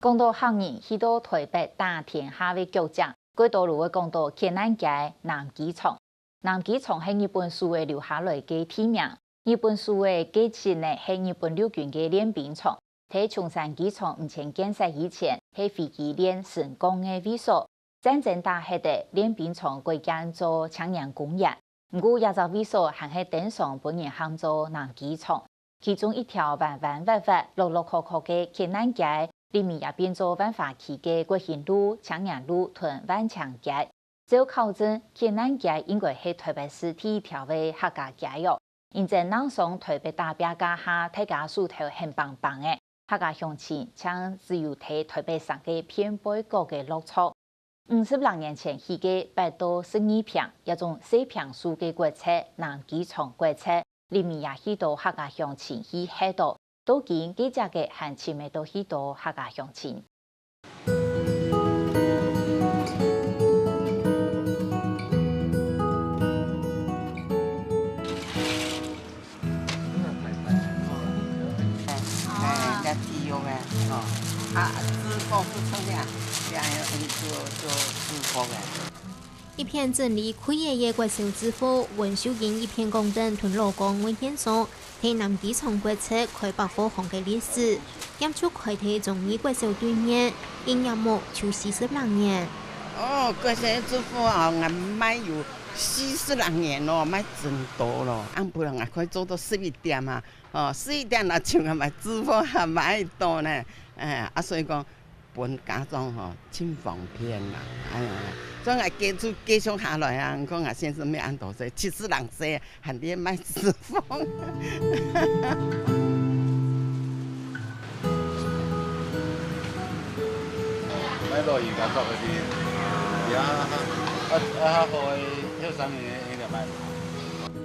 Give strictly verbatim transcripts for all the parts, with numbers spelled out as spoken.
講到客人去到臺北打天下个腳跡，過多就會講到建安街、南機場。南機場係日本時代留下來个地名。日本時代該陣呢係日本陸軍个練兵場，在松山機場毋曾建設以前，係飛機練成功个位所。戰爭打忒忒，練兵場改建做青年公園。毋過這隻位所還係當常分人喊做南機場。 其中一條彎彎斡斡、落落khó khó个建安街，裡面也變做萬華區个國興路、青年路同萬青街。照考證，建安街應該係臺北市第一條个客家街哦。因為正上臺北打拚該下，大家手頭還挷挷仔，客家鄉親正只有在臺北城个片背角个落腳。 五十零年前起个八到十二坪，這種細坪數个國宅，南機場國宅，裡面也去到客家鄉親去歇到，到今該跡个還尋得到去到客家鄉親。 哎，這豬肉个，哦，啊，豬骨不錯个，這樣就，就豬骨个。一片整理，開業个國小之父溫秀英一片講等同老公魏建中，在南機場國宅開百貨行个歷史，店就開在忠義國小對面，營業目就四十零年。哦，國小之父啊，𠊎賣有四十零年咯，賣真多咯。暗晡啊，𠊎可以做到十一點啊， 哦，十一點來鐘啊，買豬肉還買到呢。哎，啊，所以講，分家長吼，真方便啦。哎呀，所以𠊎繼續，繼續下來啊，你看𠊎先生乜恁多歲，七十零歲，還在賣豬肉。賣到而家做个，啊，啊，啊，好个，後生个，應該賣。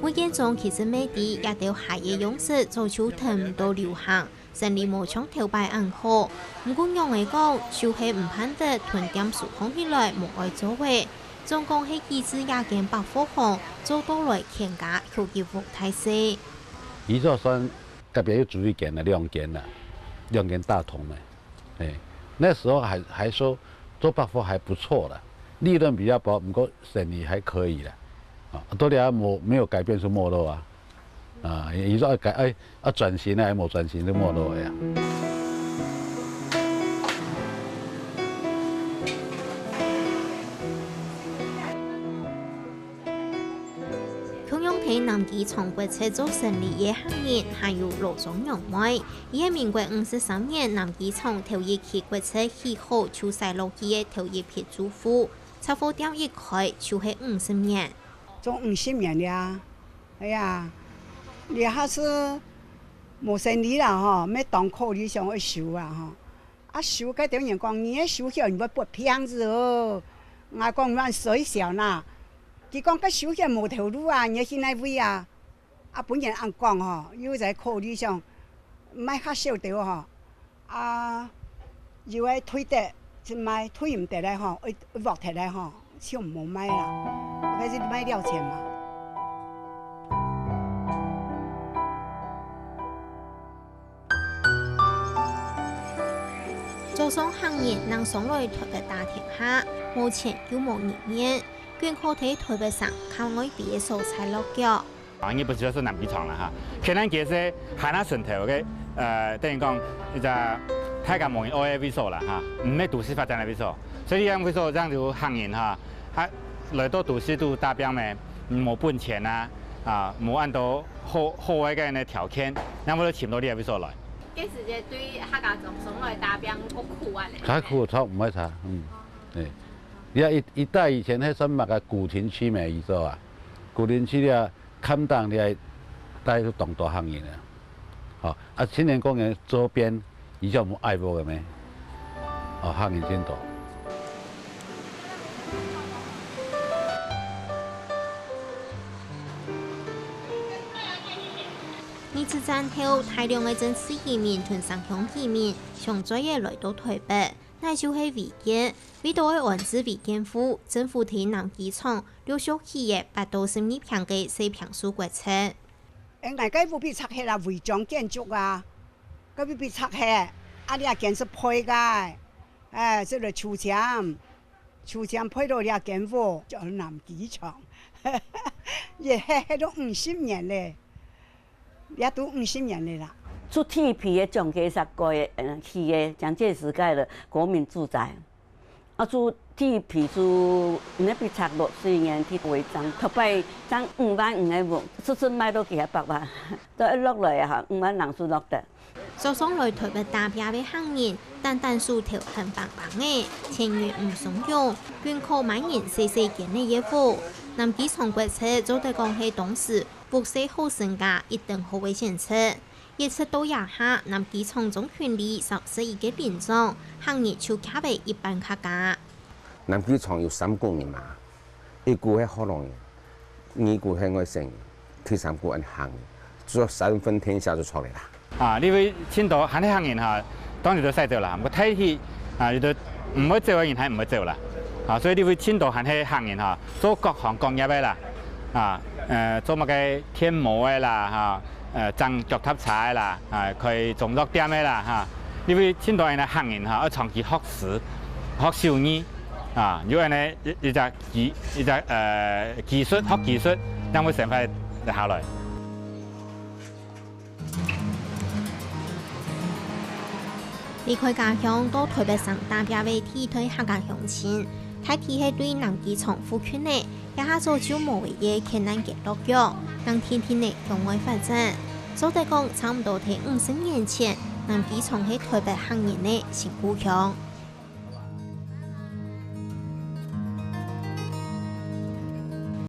魏建中其實乜知，這兜鞋个樣式早就跈毋到流行， 生理無像頭擺恁好。毋過仰仔講，就係毋盼得同店收䟘起來無愛做个。總講係幾時這間百貨行做到來牽家，就一屋大細。佢就算隔壁又租一間了，兩間了，兩間大同了。哎，那時候還，還說做百貨還不錯了，利潤比較薄，不過生意還可以了。啊，到底啊，沒，沒有改變是沒落啊。 啊，佢說愛改，哎，啊，轉型啊，還無轉型就沒落呀。共樣在南機場國宅做生理个客人，還有老張娘妹。佢係民國五十三年南機場頭一期國宅起好就徙落去个頭一批住戶，雜貨店一開就係五十年。 總五十年了啊。哎呀，這下係無生理啦吼，乜當考慮想愛收啊吼。啊收，該兜人講，你个收起來，你會發病子哦。𠊎講，你還衰小啦。佢講，該收起來無頭路啊，你愛去哪位啊？啊分人恁講吼，又在考慮想，賣較少兜吼。 啊，有个退得就賣，退毋得个吼，愛，愛換忒个吼，就毋好賣啦，該就賣了錢嘛。早上行人人上來台北打天下，無錢又無人面，更靠在台北城較外圍个所在落腳。 啊，日本就係南機場啦哈。天然街係還較順頭个，呃，等於講一隻大家無人愛个位所啦哈，毋係都市發展个位所。所以這樣位所這樣就行人哈，佢來到都市都打拚咩，無本錢啊，啊，無恁多好好个該个條件，然後就尋到這个位所來。該時節對客家庄上來打拚較苦啊咧。較苦，差毋愛差，嗯，對。你看一一帶以前還算麼个古亭區咩，你知道啊？古亭區咧， 看當你愛帶去當多行人啊。好，啊青年公園周邊，你就無愛屋个咩？哦，行人真多。二次戰後，大量个政治移民同城鄉移民相繼个來到台北，乃就係違建，為著愛安置違建戶，政府在南機場 陸續起个八到十二坪个細坪數國宅。𠊎个屋比拆忒啦，違章建築啊，該屋比拆忒，啊這間係配个，哎，這个抽籤，抽籤配到這間屋，叫南機場。也歇，歇到五十年咧，也都五十年咧啦。住地皮个蔣介石蓋个，嗯，起个，蔣介石蓋个國民住宅。啊，住地皮住，那邊拆落水源地違章，頭擺正五萬五个屋，直直賣到幾下百萬，都一落來啊，五萬零就落得。 早上來台北打拚个客人，單單數頭還梆梆仔，錢銀毋鬆用，緊靠買人細細間仔个屋。南機場國宅做得講係當時屋勢好身價一等好个選擇。一直到這下，南機場總距離三十一个里長，客人就徛在一半較加。南機場有三股人嘛，一股係學老人， 二股係外省人，第三股恁客人，主要三分天下就出來啦。啊，因為盡多還係客人哈，當然都徙走啦，毋過大體啊，有兜毋會走个人還毋會走啦。啊，所以因為盡多還係客人哈，做各行各業个啦，啊，呃，做麼个電模个啦，哈，呃，整腳踏車个啦，啊，開中藥店个啦，哈，因為盡多恁樣客人哈，愛長期學師、學手藝，啊，有恁樣一，一隻 技，一隻，呃，技術，學技術，正會生活得下來。離開家鄉到台北城打拚个第一代客家鄉親，大體係對南機場附近个，這下早就無个个客人个落腳，正定定个向外發展。做得講，差毋多在五十年前，南機場係台北客人个新故鄉。